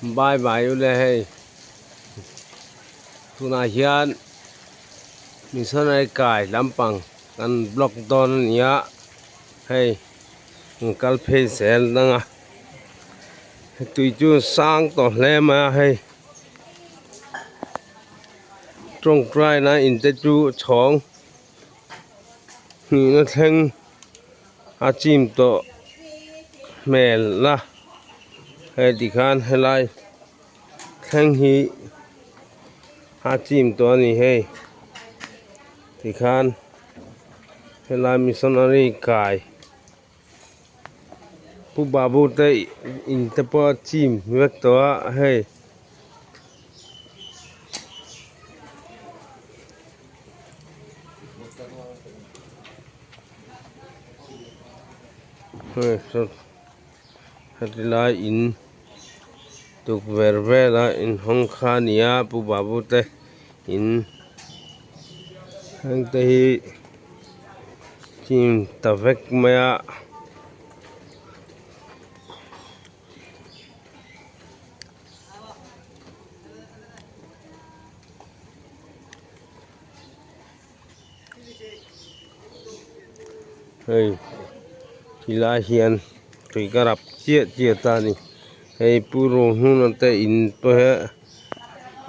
Bye bye ule hei tunah hian missionary kai lampang kan block dawn a ni a hei an kal phei zel dang a tui chu sang tawh hle mai a hei tawngtai na in te chu chhawng hnihna thleng a chim tawh hmel a hei tikhan helai thleng hi a chim tawh a ni hei tikhan helai missionary kai Pu Babu te in te pawh a chim vek tawh a hei. Heti lai in tukverh vela inhawng kha a ni a Pu Babu te in heng te hi chim ta vek mai a. Hei ti lai hian tui ka rap chiah chiah ta a ni hei pu Rohnuna te in pawh hi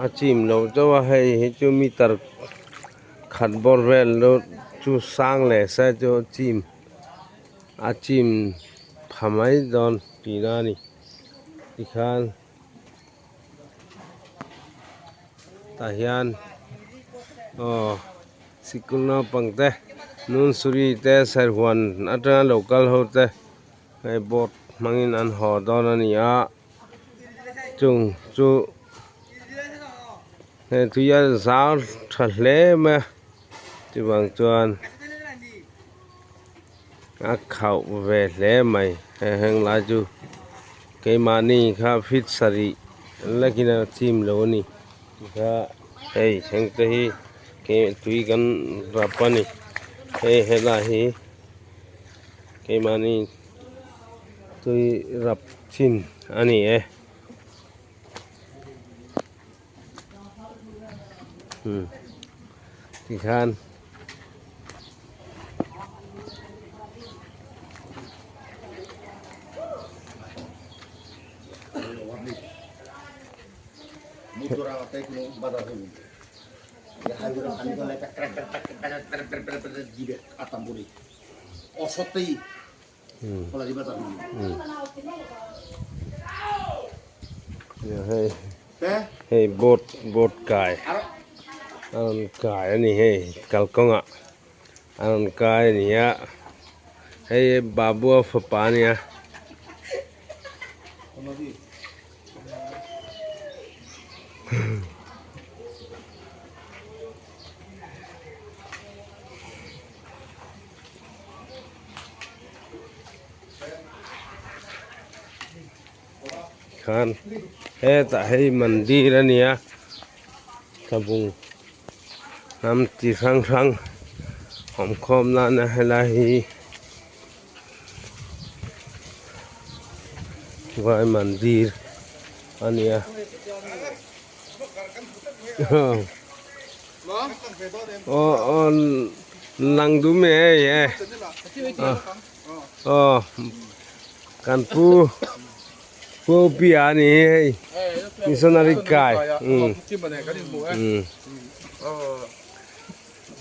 a chim loh chauh a hei hi chu meter khat bawr vel chu sang leh se chu a chim a chim pha mai dawn tihna a ni tikhan. Tah hian aw sikul naupang te Nunsuri te Serhuan atanga lo kal ho te hei boat hmangin an haw dawn a ni a chung chu hei tui a zau tha hle mai a chuvang chuan a khauh ve hle mai he heng lai chu keimahni kha feet sarih lekin a chim lo a ni kha hei heng te hi tui kan rap a ni hei helai hi keimahni tui rap chin a ni e. Tikhan Hei hei boat boat kai a rawn kai a ni hei kalkawngah a rawn kai a ni a hei Babua fapa a nia. Khan hetah hei mandir a nia tlabung hnam chi hrang hrang awm khawm nana helai hi vai mandir a nia. Aw aw lang duh mai hei e aw kan pu pu pia a ni hi hei missionary kai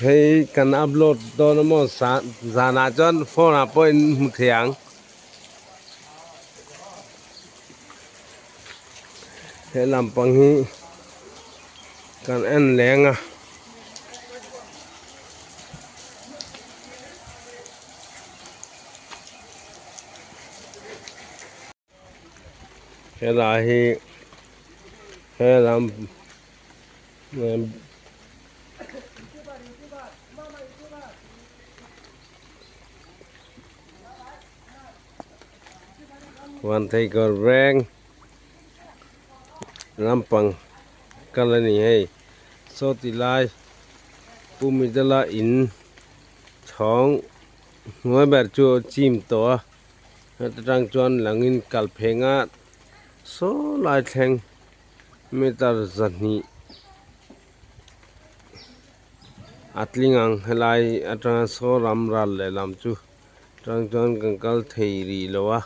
hei kan upload dawn a maw zanah chuan phone ah pawh in hmu thei ang. He lampang hi kan en leng a. Helai hi he lam Vantheikawr veng lampang kal a ni hei saw ti lai Pu Middle a in chhawng hnuai ber chu a chim tawh a heta tang chuan langin kal pheng a. Saw lai thleng meter 200 a tling ang helai atanga saw ram ral lehlam chu tang chuan kan kal thei rih lo a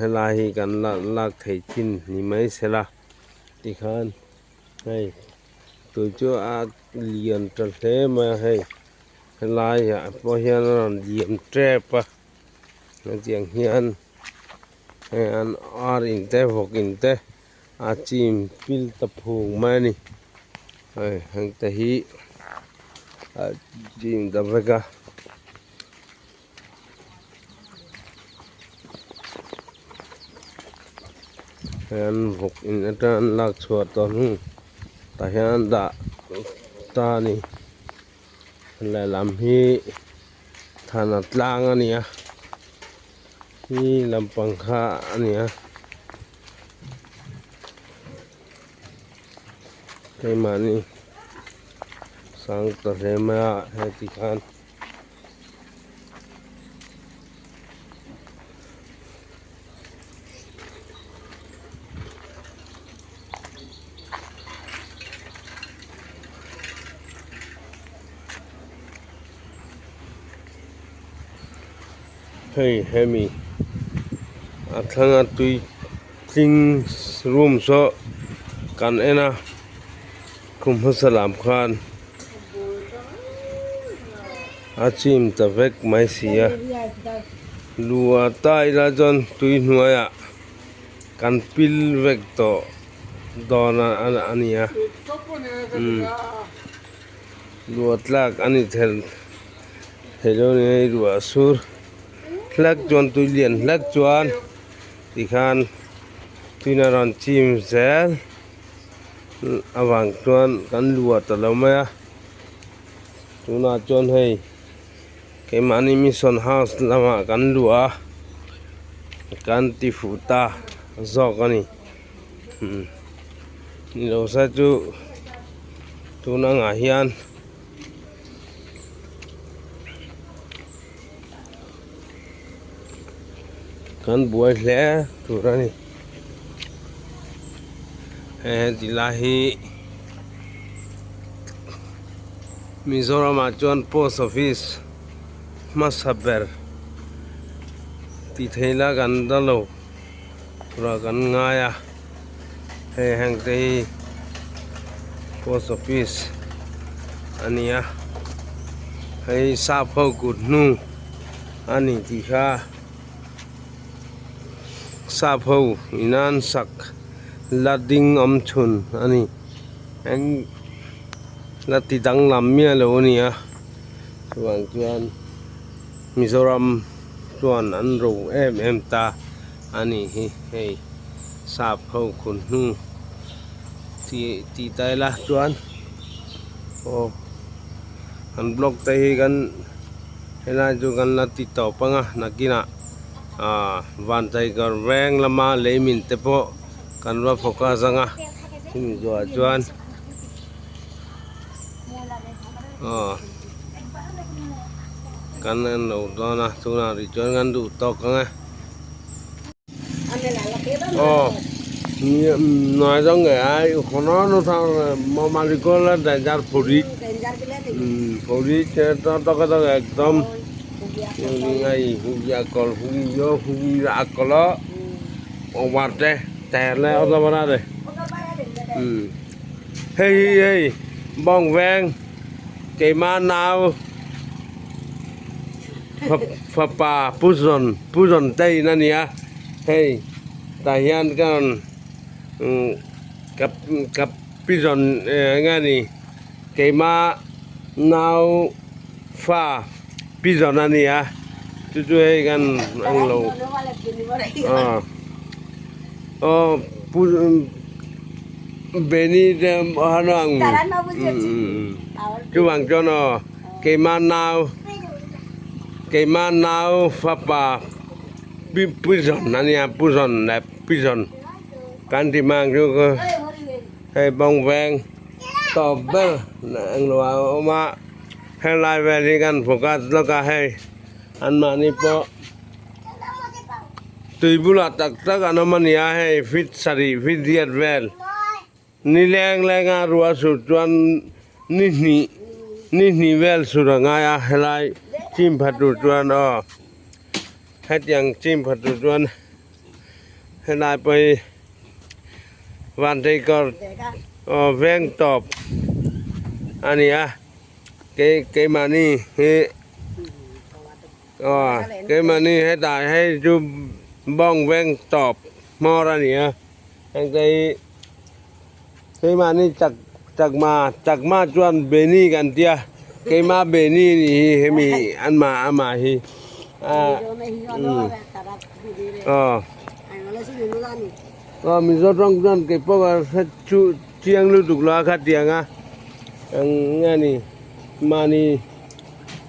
helai hi kan lak theih chin ni mai sela tikhan hei tui chu a lian ta hle mai a hei helai ah pawh hian a rawn liam tep a. Hetiang hian hei an ar in te vawk in te a chim pil ta phung mai a ni hei heng te hi a chim ta vek a. Hei an vawk in atang an lak chhuah tawh hnu tah hian an dah ta a ni lehlam hi. Thana tlang a ni a hi lampang kha a ni a keimahni sang ta hle mai a heti khan. Hei hemi a thlanga tui tling room saw kan en a khum hmasa lam khan a chim ta vek mai si a lua ta ila chuan tui hnuaiah kan pil vek tawh dawn a ni a umm. Ruah tlak a ni thel thei lo ni hei ruah sur hlek chuan tui lian hlek chuan tikhan tuina rawn chim zel avang chuan kan luah ta lo mai a tunah chuan hei keimahni mission house lamah kan luah a kan ti fuh ta zawk a ni. Ni lo se chu tun angah hian kan buai hle tur a ni he ti lai hi Mizoram ah chuan post office hmasa ber tih theih la kan la lo. Tura kan ngai a hei heng te hi post office a ni a hei sap ho kut hnu a ni tih kha sap ho in an sak la ding awm chhun a ni eng la ti danglam miah lo a ni a chuvang chuan Mizoram chuan an ro em em ta a nih hi hei sap ho khun hnu tih tih ta ila chuan aw an block te hi kan helai chu kan la ti tawp ang a nakinah ah Vantaikawr veng lama leimin te pawh kan va focus ang a chumi zawhah chuan aw kan en lo dawn a tunah rih chuan kan duh tawk ang e aw একদম Hei hei bawng veng keimah nau fapa pu zawn pu zawn te in a ni a hei tah hian ka rawn ka ka pi zawn eng nge ni keimah nau fa pi zawn a ni a chu chu hei kan englo aw aw pu. Beni te hano ang chuvang chuan aw keimah nau keimah nau fapa pu zawn a nia pu zawn leh pi zawn kan ti mang chu hei bawng veng tawp ber englo a awm a helai vel hi kan focus lawk a hei anmahni pawh. Tui bulah tak tak an awm a nia hei feet sarih feet riat vel ni leng leng a ruah sur chuan ni hnih ni hnih vel sur a ngai a helai chim pha tur chuan aw hetiang chim pha tur chuan helai pawh hi Vantheikawr aw veng tawp a ni a kei keimahni hi. Aw keimahni hetah hei chu bawng veng tawp hmawr a ni a heng te hi keimahni chak chakma chakma chuan beni kan tia keima beni a nih hi hemi anmah amah hi ah aw aw mizo tawng chuan keipawh a hre chu chiang lutuk lo a khatiang a eng nge ni mahni.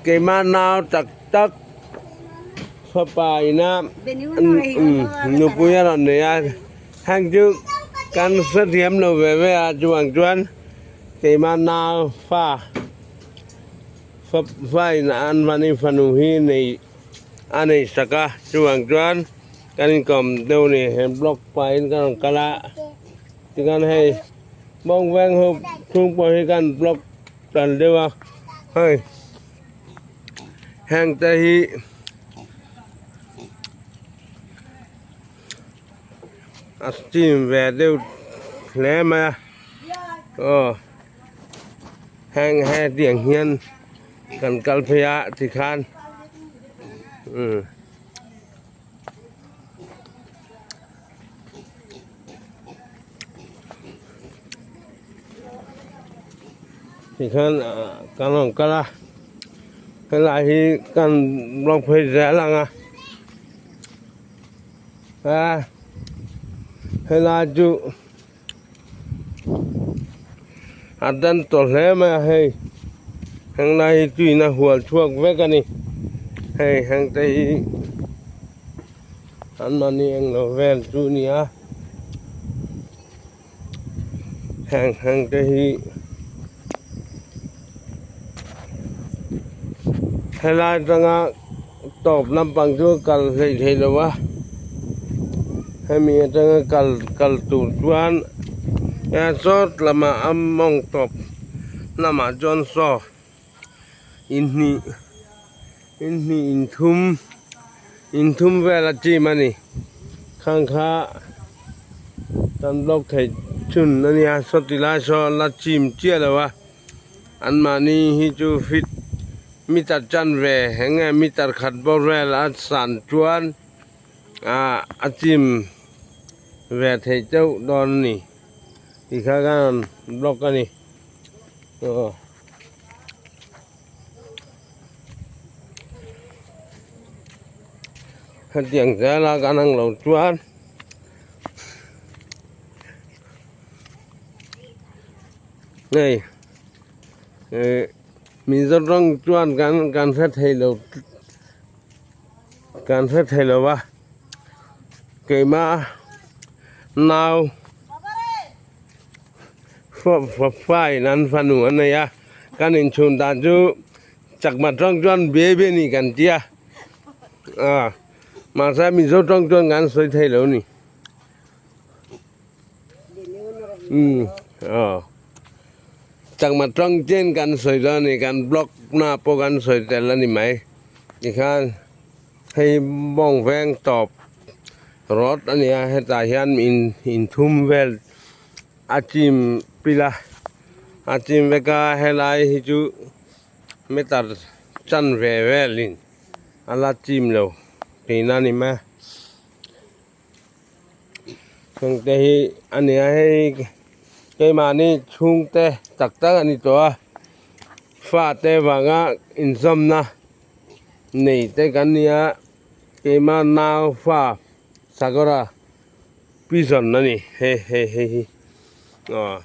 Keimah nau tak tak fapa ina nupui a rawn nei a, heng chu kan hrethiam lo ve ve a chuvang chuan keimah nau fa fa in an mahni fanu hi nei a nei sak a chuvang chuan kan inkawm deuh a ni he block pahin ka rawn kal a tikhan hei bawng veng ho chhung pawh hi kan block. Tan deuh a hei heng te hi a steam ve deuh hle mai a aw heng hetiang hian kan kal phei a tikhan umm. Tikhian kan rawn kal a helai hi kan rawn phei zel ang a a helai chu a dan tawh hle mai a hei henglai hi tuiin a hual chhuak vek a ni hei heng te hi. An mahni englo vel chu a ni a heng heng te hi helai atanga tawp lampang chu kal hleih theih lo a hemi atanga kal kal tur chuan sawt lamah a mawng tawp lamah chuan saw inhnih inhnih inthum inthum vel a chim a ni khang kha kan block theih chhun a nia sawti lai saw la chim chiah lo a anmahni hi chu fit meter chanve eng nge meter khat bawr vel a san chuan ah a chim ve theih chauh dawn a ni tikha khan block a ni aw. Hetiang zela kan ang lo chuan hei eh mizo rawng chuan kan kan hre thei lo kan hre thei lo va keimah nau. Fa in an fanu a nei a kan inchhun dan chu chakma tawng chuan be be ni kan ti a ah mahse mizo tawng chuan kan sawi thei lo ni umm aw chakma tawng chen kan sawi dawn a ni kan blog na pawh kan sawi tel a ni mai tikhan hei bawng veng tawp road a ni a hetah hian in inthum vel. A chim pil a a chim vek a helai hi chu meter chanve velin a la chim lo tihna a ni mai a heng te hi a ni a hei keimahni chhungte tak tak a ni tawh a fate vanga inzawmna nei te kan ni a keimah nau fa Sagara. Prison a ni hei hei hei hi aw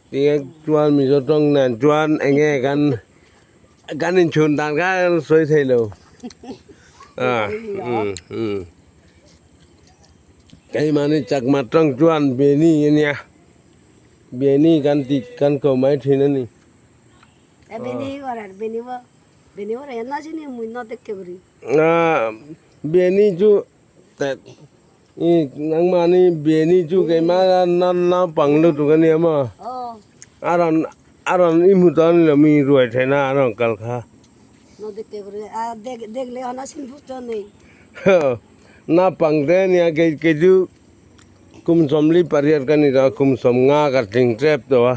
tinge chuan mizo tawng nen chuan eng nge kan kan inchhun dan kha kan sawi thei lo a um um keimahni chakma tawng chuan beni a nia beni kan tih kan ko mai thin a ni. Beni chu. I nangmahni Beni chu keimah naupang lutuk a nia maw? A rawn a rawn i hmu tawh a ni lo mi ruai theihna a rawn kal kha. Naupang te a nia kei kei chu kum 48 ka ni tawh a kum 50 ka tling tep tawh a.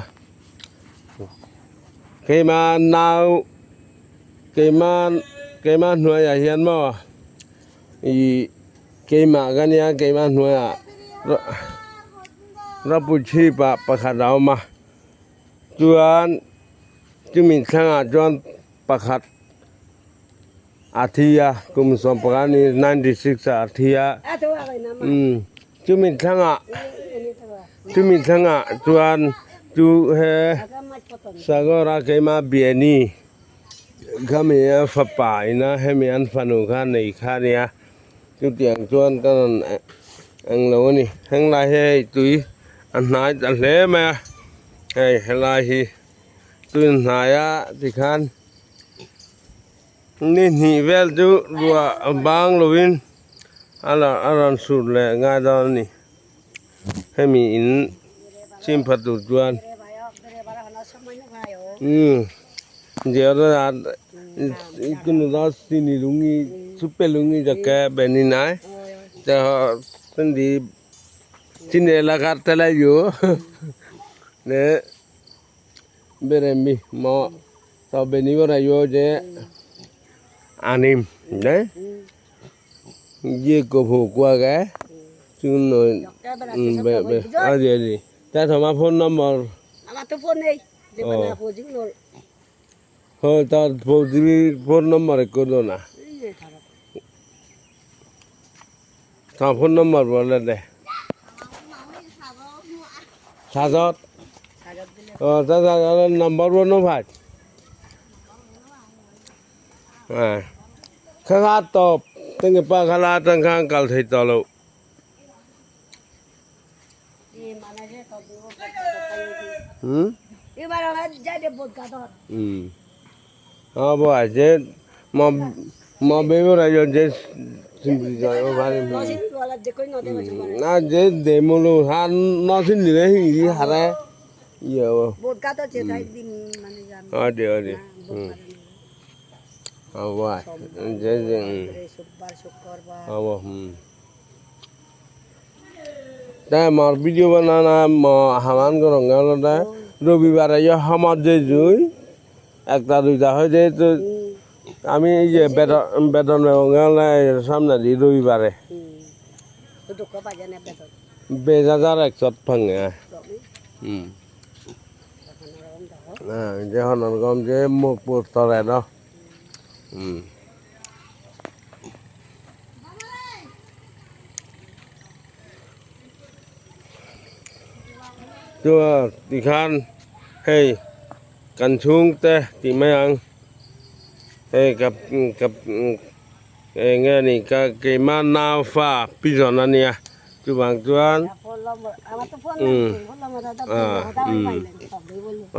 Keimah nau keimah keimah hnuaiah hian maw ih keimah ka nia keimah hnuaiah rawpui chhip ah pakhat a awm a chuan chumi thlangah chuan pakhat a thi a kum 15 a ni 96 ah a thi a umm chumi thlangah chumi thlangah chuan chu he sagawr a keimah biani. Khami a fapa ina hemi an fanu kha nei kha a nia chutiang chuan ka rawn eng lo a ni henglai hi hei tui a hnai ta hle mai a hei helai hi tui a hnai a tikhan ni hnih vel chu ruah a bang lovin a rawn sur leh ngai dawn a ni. Hemi in chim phat tur chuan umm sini lungi supe lungi jokke beni nai te sindi sini elakar telayo ne beremi mo to beni borayo je anim ne. Ye ko phu qua cái chứ rồi be be à gì gì ta thằng mà phone number আমার তো ফোন নেই যে ও। না ফোন নল হো তার phone দিবি ফোন নম্বর করো না তার ফোন নম্বর বলে দে সাজত ও তার নম্বর বলো ভাই হ্যাঁ khá tộp từng cái ba khá la tăng khang cầu thầy tò lộ ừ à bộ à chứ mà mà bây giờ là যে না যে দেমুলো হান নসিন দিলে হিংজি হারে ইয়ে অদে অদে হুম আবা যে যে আবা হুম তাই মার ভিডিও বানানা হামান গরম গেল রবিবারে ইয়ে হামার যে জুই একটা দুইটা হয় যে তো আমি এই যে বেতন বেতন সামনে দিই রবিবারে 20,100 ভাঙে হুম যে হনরকম যে মুখ পোস্তরে ন হুম তো tikhan hei kan chhungte tih mai ang hei ka ka eng nge ni ka keima nau fa pi zawn a nia chuvang chuan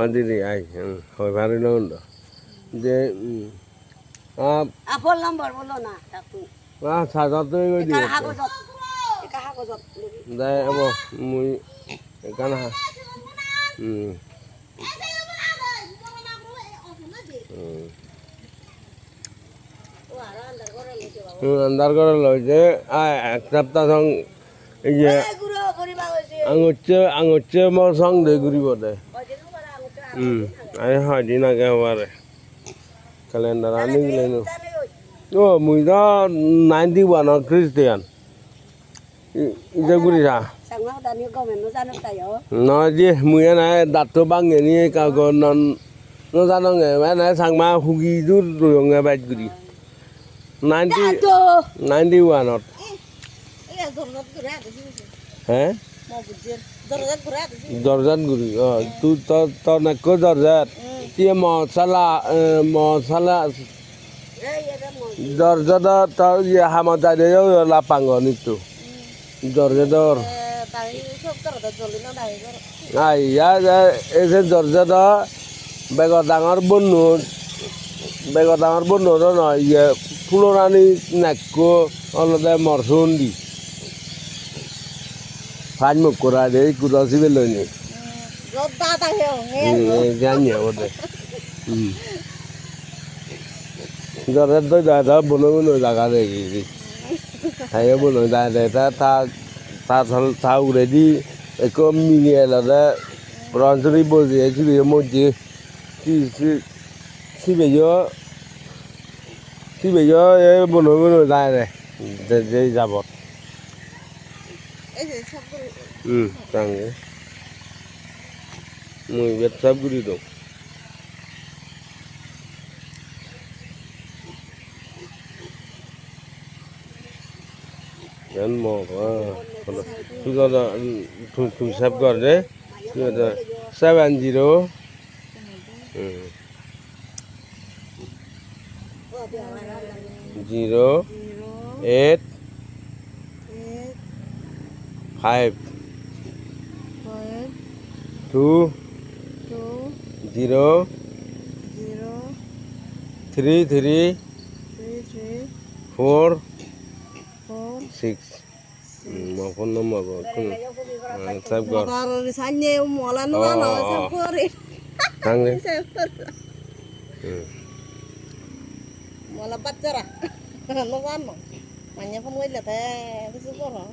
a didi ai hawi phar dawn lo je a sajat dai abo mui kana আন্দার করে লইছে এক সপ্তাহ সং এই যে আঙুচ্ছে আঙুচ্ছে মোর সং দে ঘুরিব দে I হয় দিন আগে হবারে ক্যালেন্ডার আনি গেলেন ও মুই তো 91 খ্রিস্টিয়ান ইটা ঘুরি যা না যে মুই না দাঁত ভাঙে নিয়ে কাগজ নন জানো মানে সাংমা হুগি দূর রঙে বাইক ঘুরি 91 হ্যাঁ দরজাত ঘুরি ও তুই তো নাকো দরজাত তুই মশলা মশলা দরজাত তো ইয়ে হামা দাঁড়িয়ে লাপাঙ্গ নিতো দরজাদর ইয়া এই যে দরজাটা বেগর ডাঙর বন্ধু বেগর ডাঙর বন্ধু নয় ইয়ে ফুলরানি নাক্য অলদে মরসুন দি। ফাইন মুখ করা রে কুদা সিবে লইনি জানি ওদের হুম জ্বরের তো দাদা বনো বনো জায়গা দেখি খাই বনো দাদা তা তা তা তা উড়ে দি একম মিলিয়ে দাদা রঞ্জনী বসে সিবে মধ্যে সিবে সিবে বনো বনো যায় রে যাব tangge mui bet sab guri do yan mo ba tu da tu tu sab kar de tu da 70 0 8 5 2 0 3 3 4 6 phone number save কর mola বাচ্চারা no মান্য phone কইলে তে কিছু করো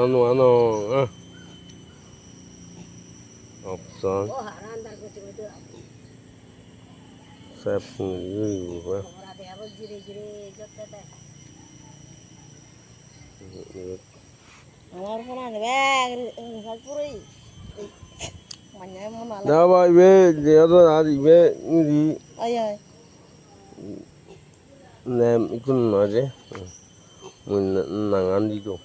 ano ano option save আমার ফোন আনবে পুরোই না ভাই বে যেহেতু আর ইবে ইরি nem ikun no je mun nangan dito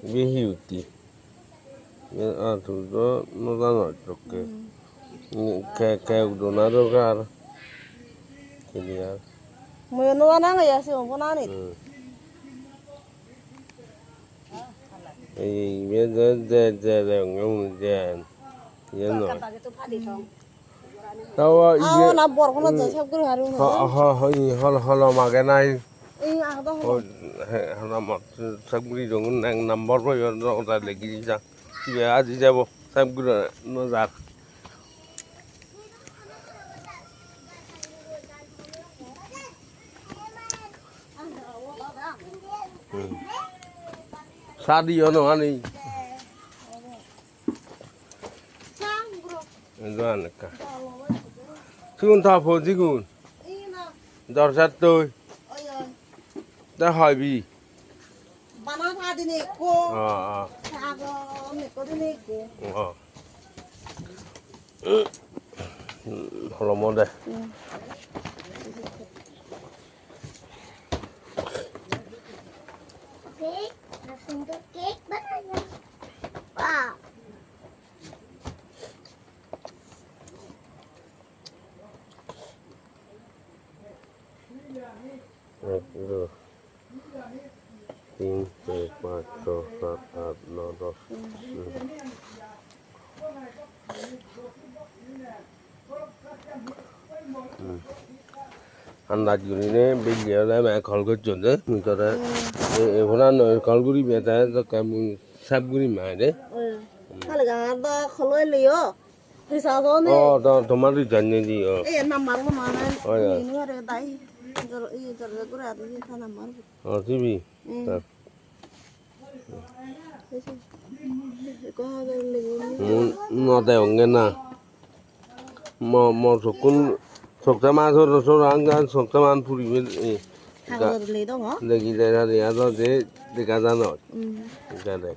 이게 hiuti a tu do no da no toke ke ke do na do gar clear মই no না ya se mo na ni এই বে de de de de ngum de ye no tawa iye na bor kono je sab guri haru ha ha hol hol mage nai এই আগদা হল হল sab guri dong nang number po yon ro ta legi ja কি আজি যাব sab guri no jar Sadi ono ani Zanka. Sigun ta phone sigun. দরজার তুই তা হবি বানা দিনে কো আগো দিনে কো হলো দে কেক বানানো ওয়াও এক দুই তিন চার পাঁচ ছয় সাত আট নয় দশ। আন্দাজ করি বেরিয়ে কল করছো তোরা এখানে কল করি সাপ করি মারে তোমার জানিয়ে দিও TV. No te na. Mo mo sokun sokta ma so so rang gan sokta man puri me legi de ra de ya de de ga da no. Ga de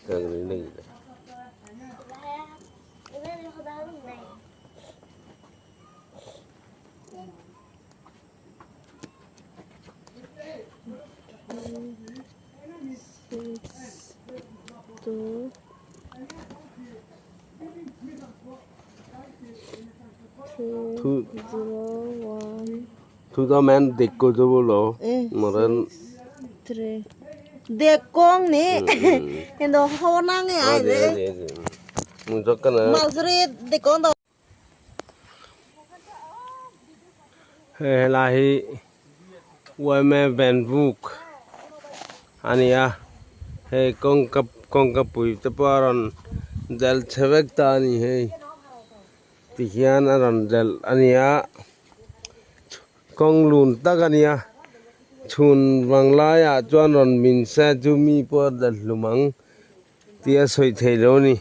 ga legi de. 2 0 1 To the man dekko jo bolo moran 3 Dekong nih endo hobor nange ai de. Malsuri dekong do. Hei helai hi yma van buk a ni a hei kawngka kawngka pui te pawh a rawn delh chhe vek ta a ni hei tihian a rawn delh a ni a kawng lun tak a ni a chhun vang laiah chuan rawn min se chu mi pawh a delh hlum ang tih a sawi theih loh a ni.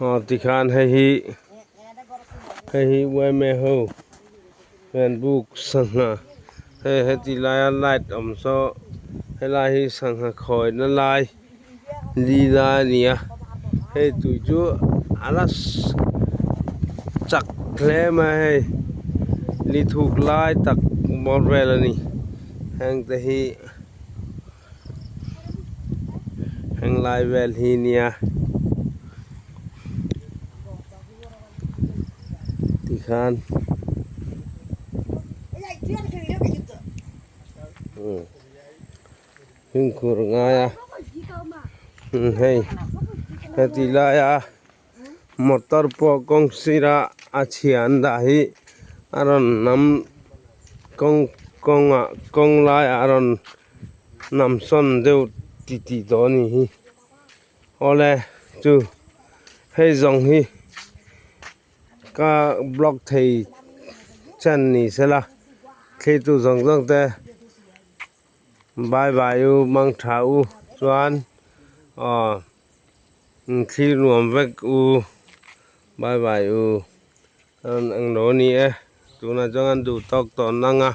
Aw tikhan hei hi hei hi yma ho hian buk sangha hei heti laia light awm saw helai hi sangha khawina lai li lai a ni a hei tui chu a la chak hle mai a hei li thuk lai tak bawr vel a ni heng te hi. Heng lai vel hi nia tikhan fimkhur a ngai a hei heti laia motor pawh kawng sira a chhia an dah hi a rawn nam kawng kawngah kawng laiah a rawn nam sawn deuh ti tih tawh a ni hi awle chu hei zawng hi ka block thei chan ni sela thlitu zawng zawng te. Bye bye u mang tha u chuan aw thlir nuam vek u bye bye u an englo a ni e tunah chuan an duh tawk tawh nang a.